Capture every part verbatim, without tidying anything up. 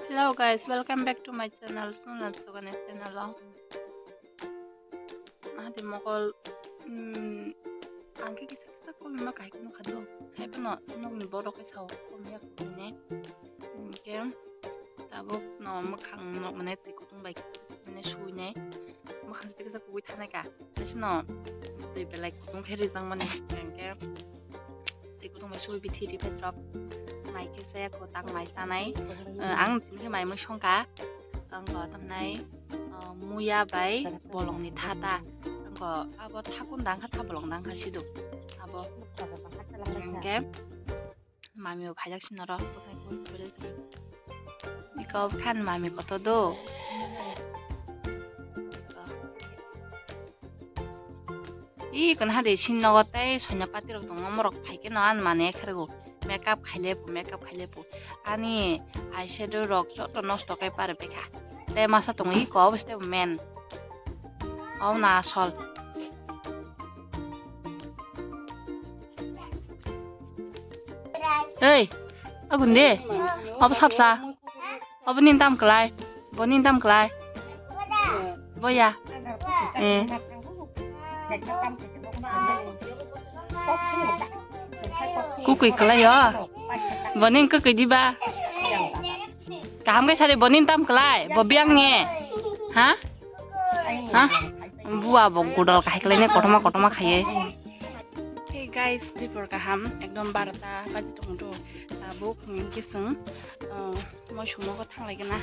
Hello guys, welcome back to my channel, Sunal Sugani channel o. Hadi mokol, mm, ang khe kisa kisa komima kahikno khado. Haiphano nokni borok khe sao komiya komine. Hingke tabuk no mwkhang nok mane twi kutung bai mane suinai. Mwkhang kisa kisa kubui thanai ka. Naisino twi belai kutung khe rijak mani hingke. Twi kutung bai sui bithi ri petrop. Mai khe saya ko tang mai tanai. Eh, ang tini khe mai mui songka. Ang ko tamnai, eh, muya bai bolong ni thata. Ang ko abo thakun dang kha tha bolong dang kha sidu. Abo. Hingke mami bo phaijak sinoro. Iko khan mami koto do. Ih, kon hade sin nogo tei soina pati rok tongo, morok phaikhe no an mane khergo. Makeup khaile pu, makeup khaile pu. Ani eyeshadow rok joto nosto kai pare pekha. Tei masa tongo iko obo step men. Obo na asol. Ei, agun de. Obo sapsa. Obo nin tam klai. Bo nin tam klai. Bo ya. Eh. Kukui klai yo. Bo nin kukui di ba. Kaham khe sadi bo nin tam klai. Bo biang nge. Ha? Ha? Bua bo gudal kahai klai ne kotoma kotoma khaye. Hey guys, dipor kaham, ekdom barota baji tongdo. Tabuk hwnwi khe chwng, uh, moi sumo khe thanglai gana.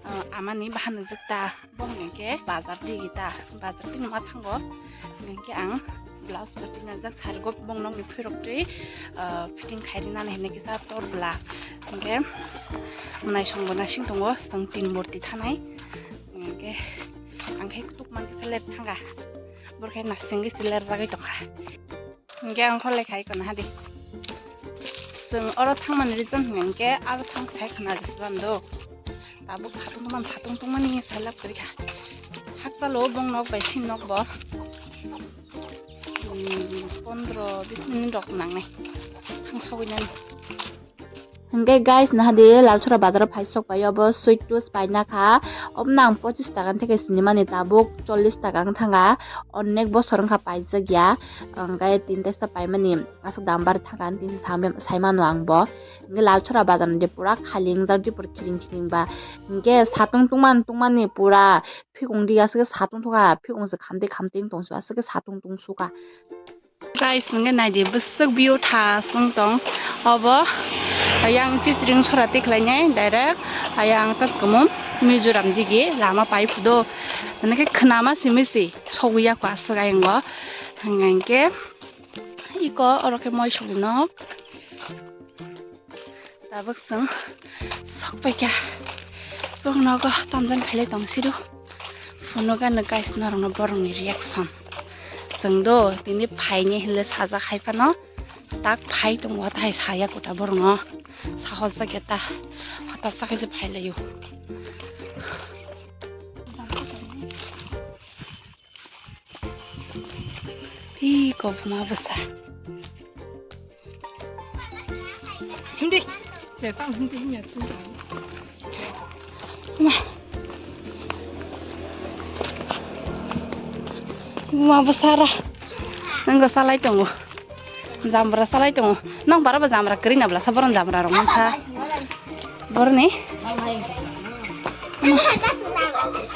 Uh, amani bahan jwk ta, bo hwnwi khe bazar digi ta, bazar digi ma thango. Hwnwi khe ang blouse bo tinajak sari go bong nokni phirok twi, uh, fitting khai rinani hwnwi kisa tor bla. Hwnkhe mwnai song bo nasing tongo, chwng tin murti thanai. Hwnkhe ang khe kutuk man kisa ler thanga. Borok khe nasing se ler jagwi tongkha. Hingke ang kholai khai kono hadi. Chwng oro thangmani reason hwnkhe aro thang sai khna rwsibando. Tabuk satung tongmani, satung tongmani sai lab kwrwi kha. Hakchalo bong nok bai sin nok bo. Hmm, pondro bis minute rok nangnai. Thang sogwi nani. Hingke guys, nahadi Lalsora bazar o phai sok pai obo sweet toast paina kha. Omo nang pochis taka theke sinimani tabuk chollis taka wng thanga. Onek bosor wngkha paijak ya. Hingke tin testa paimani aswk dam bari thangkha, tin saimano ang bo. Hingke Lalsora bazar ni pura khali wngjak, dipor kiring kiring ba. Hingke satung tungmani tungmani pura phikung di aswk satung thukha, phikung se khamti khamti wng tong aswk satung tung sukha. Guys, nungke naidi bwswk view tha sung tong. Obo ayang chichring sora tikhlainai direct ayang Mizoram digi lama pai phudo. Nake khnama simi si sogwi ya kwa aswk ayang o. Hingke iko oro khe moi sogwi nok. Tabuk chwng sok paikha. Borok nogo tamjani khailai tong sidu. Phunukgano guys norokno borokni reaction. Chwng do tini phaini hinle sajak hai phano tak phai tongo, tai saya kota borokno. Sahos jakya ta hota sakhe se phailaio. Hi, kobuma bwsa. Hindi. Bebang hindi niya tu. Ma. Ma bwsa ra. Nang salai tongo. Jambra salai tongo. Nang bara ba jambra kri na bla sa boron jambra rong sa. Borni?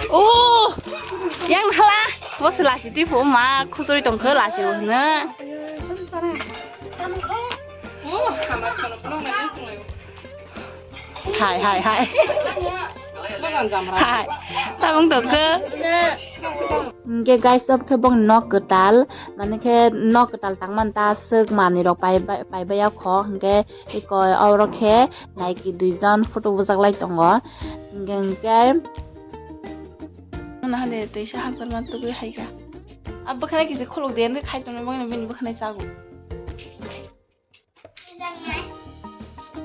Oh! Yang hala. Bo se lachi ti pho ma khusuri tong kho lachi o hne. Hai, hai, hai. Hai. Tabung tong kho. Hingke guys, ob khe bong nok kwtal, mane khe nok kwtal tangman ta swk manwi rok pai bai, pai baya kho, hingke iko oro khe naiki duijon photo bujaklai tongo, hingke hingke. Nahale teisa hajal man tugui haika. Ab bwkhwnai kisa khuluk de, khai tongo bini bwkhwnai chago.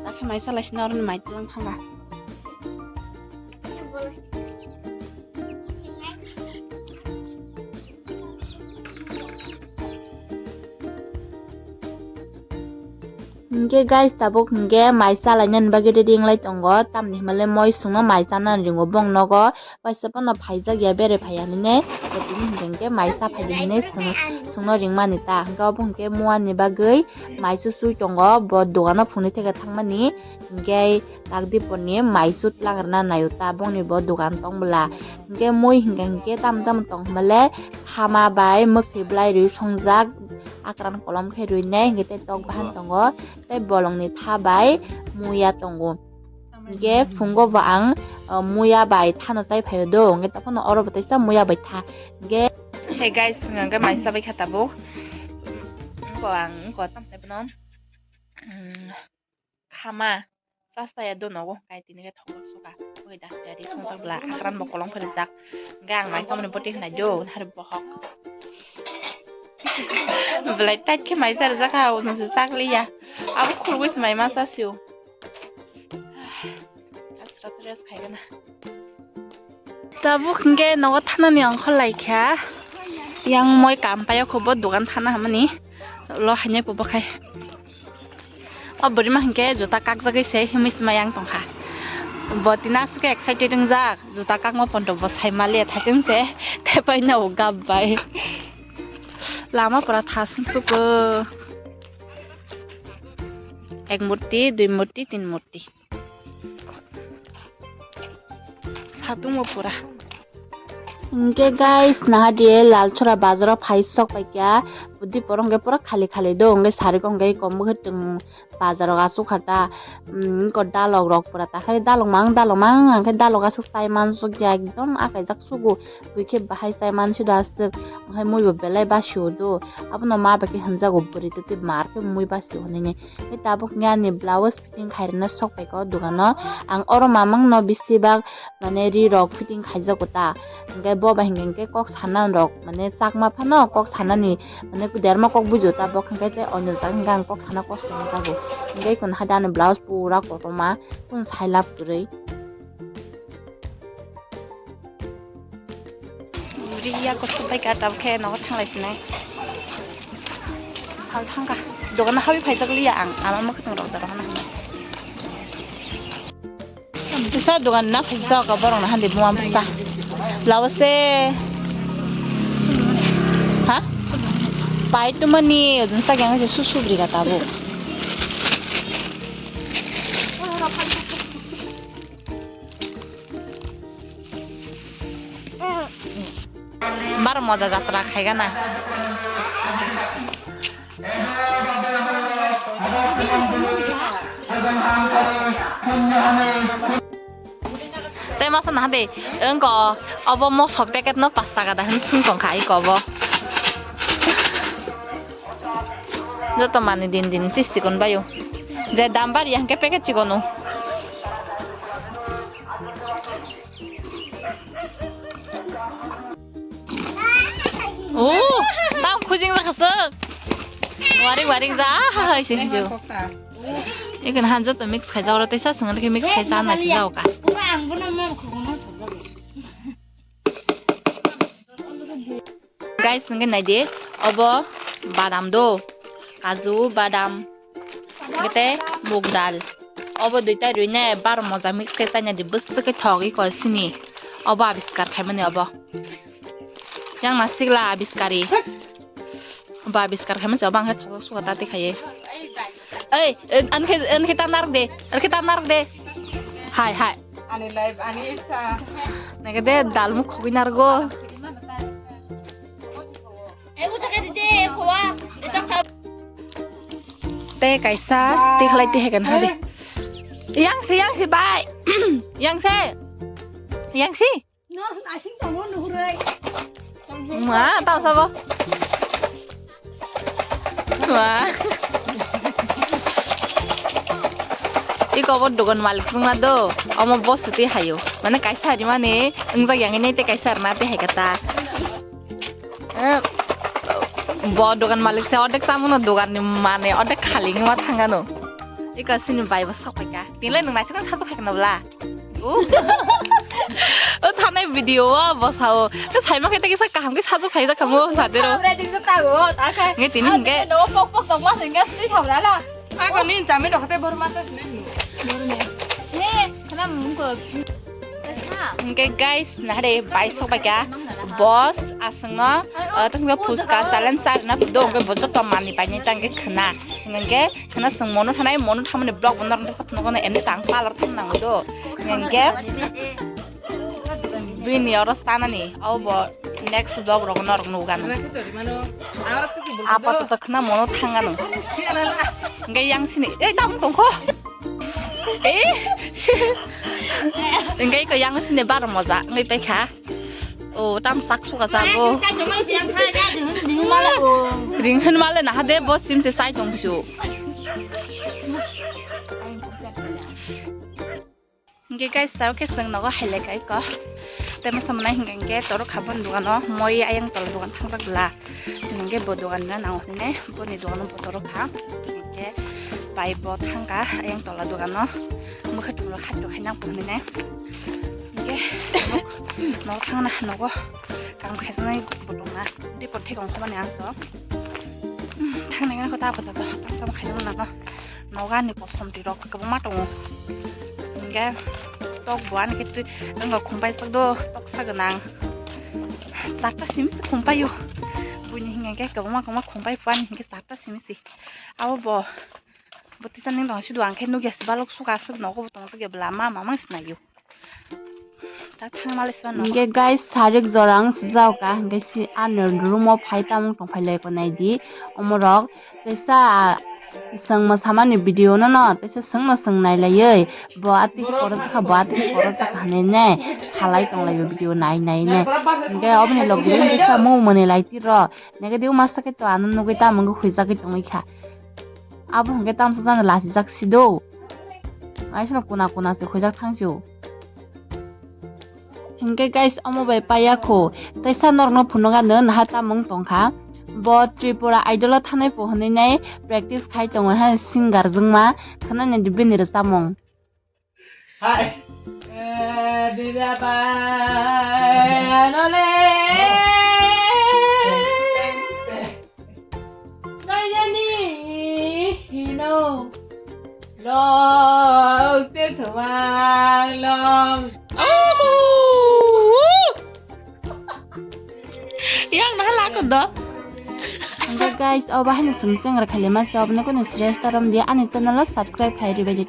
Takhe mai salai sina oroni mai tlang thanga. Hingke guys, tabuk hingke mai chalainani bagwi ready wnglai tongo, tamni hwnmale moi songno mai chana ringo bong nogo, paisa pono phaijak ya bere phaiya hinwi, tini hingke hingke mai cha phaidi hinwi songno ringmani ta, hingke obo hingke muani bagwi mai chuchui tongo, bo dogano phunui theke thangmani, hingke Kagdipurni mai chut langrwna naio ta, bongni bo dogan tong bwla. Hingke mui hingka hingke tamo tamo tong hwnba le, khama bai mwkhwi bwlai rwi songjak, akran kolom khe rwinai, hingke tei tok bahan tongo, tei bolongni tha bai muya tongo. Hingke phungo bo ang, o, muya bai thano chai phaio do, hingke tokhono oro bo teisa muya bai tha. Hingke, hey guys, hingke mai chabai kha tabuk. Wngko ang, wngko tamo tei bono, mm, khama chasaya do nogo, kai tini khe thok suka, oi da, yari songchak bwla, akran bo kolom khe rijak, hingke ang mai chamani boti khnai do, nahar bohok. Belai tight khe mai cha rijak ha, uno se chak liya, abo khulugwi se mai ma cha sio. Asra dress khai gana. Tabuk hingke nogo thanani ongkhor lai kha. Yang moi kam paio kho bo dogan thana hamani. Lo hainai pobo khai. O bwrwi ma hingke juta kakjagwi se himwi sima yang tongkha. Bo tini aswk khe excited wngjak. Juta kakma pondo bo sai maliya thaitung se. Tepai no gap bai. Lama pura thasung suko. Ek murti, dui murti, tin murti. Satung o pura. Hingke guys, naha di Lalchora bazar o phai sok pai kha. Budi porong khe pura khali khali do, hingke sari kong khe kom khe twng bazar o asuk kha ta. Hingke dalok rok pura ta khai dalok mang, dalok mang, hingke dalok asuk chai man suk ya, ekdom akai jak sugu. Twi khe bahai chai man sida aswk, hingke mui bo belai basio do. Abono ma bai khe hinjago bwrwi twi twi mar khe mui basio hinui. Hingke tabuk hingke ani blouse fitting khairokna sok paikha o dogano. Ang oro mamang no bisi bak mane ri rok fitting khaijago ta. Hingke bo bai hingke hingke kok sana rok mane chakma phano kok sanani mane derma kok bujo ta bok hingke tei onil ta hingke ang kok sana kosto wngjago. Hingke kun hade ani blouse pura kotorma kun sai lab kwrwi. Bwrwi ya kosto bai ka tab khe nogo thanglai sinai. Hal thangka. Dogana hawi phaijak liya ang. Ama ma khwtang rok jaro hana hana. Bisa dogan na phaijak ka borok na handi buma bisa. Lawase. Ha? Pai tumani ojin sa gyang se susu bri ka tabu. Bar moja jatra khaigana. Tei masa naha de, wngko obo moso packet no pas taka da hin sung tongkha iko obo. Joto mani din din chis chikon bayo. Je dam bari hingke packet chikon o. Oh, tang khujing jakha se. Waring waring ja hai sinju. Ikan hanjo to mix khai jao, teisa sungan ke mix khai jana si jao ka. Guys, nungke naidi, obo badam do, kaju, badam, hingke tei mug dal. Obo duita rwine bar moja mix khe chaina di bwswk khe thok iko sini. Obo abiskar khaimani obo. Yang nasikla abiskari. Obo abiskar khaimani obo ang khe thok suka tati khaiye. Ei, ei, an khe, an khe ta narok de, an khe ta narok de. Hai, hai. Ani life, ani ikha. Nake de, dal muk khogwi nargo. Te kaisa, te khlai te hegan hadi. Yang se, yang se, bai. Yang se. Yang se. Nor asing tongo nuhuroi. Ma, tau sabo. Wah. Iko bo dogan malik wngma do. Omo bo suti hayo. Mane kaisa hari mane wngjak yang ini te kaisa hari na te hai kata. Eh, bo dogan malik se odek tamu no dogan ni mane odek khali wngma thangano. Iko sini bai bo sok paika. Tinle nung naisik sasu khai kana bla. O thanai video o bo sao. Te saima khe te kisa kaham khe sajwk khaijak kamo sadero. Ready jota go, ta khe. Nge tini hingke. No pok pok tong mas hingke sri sabra la. Ako ni chami rok te bor mata sini. He, kana mungko. Hingke guys, nahare bai sok bai ka boss aswngno, uh, tangsa puska challenge sa na do hingke bo joto mani pai ni tangke khna. Hingke khna swng mono thanai, mono thamani vlog bono rong tasa phunukgo no emni tang parlor thang nango do. Hingke bini oro sanani, abo bo next vlog rogo norok nugano. Apato to khna mono thangano. Hingke yang sini, eh, tam tongkho. Eh, hingke ko yang sini bar moja, hingke paikha. O, tam sak suka jago. Ring hin male na hade bo sim se sai tong su. Hingke guys, tao khe chwng nogo hai lai kai ko. Tei masa mwnai hingka hingke toro kha boni dogano, moi ayang tola dogan thang jak bwla. Hingke bo dogan no nango hwnwi, boni dogano bo toro kha. Hingke bai bo thangka ayang tola dogano. Mwkhwtwng rok hachuk hai nang hwnwi nai. Hingke nogo thangna nogo kam khaijaknai bo tongna. Report thai kong khamani ang to. Thangnai gana kota apa to, tang tang khaijak nang no. Nogo ani kosom ti rok kwbangma tongo. Hingke tok bo ani khe twi wngkha khumpai sak do, tok sa gwnang. Charta simi se khumpai o. Buini hingke kwbangma kwbangma khumpai phuani hingke charta simi se. Abo bo bwtwi sa ning tong si do ang khe nugya se balok suka aswk nogo bo tong se bwla ma ma mang sinai o. Hingke guys, sarik jora ang sijao ka, hingke si ano room o phai tamung tong phai lai ko nai di, omorok teisa, ah, swng mwsamani video no no, teisa swng no swng nai laioi, bo atwi khe koro jakha, bo atwi khe koro jakha hinui ne salai tong lai o video nai nai ne, hingke oboni logi teisa mung mwnwi lai tiro, nege di masa khe to ano nugui tamung khe huijagui tongwi kha, abo hingke tamsa jani lachijak si do, aisano kuna kuna se huijak thang si o. Hingke guys, omo bai paiya kho. Teisa norokno phunukha no naha tamung tongkha. Bo Tripura Idol o thanai pho hinui nai practice khai tongo ha singer jwngma. Khwnai nai di bini rwchapmung. Hai. Long te thwang long. Yang naha lako do. Hingke guys, obo haino sumseng rok khailima se, obo no kunu sres ta rom di, ani channel o subscribe khai ribai di.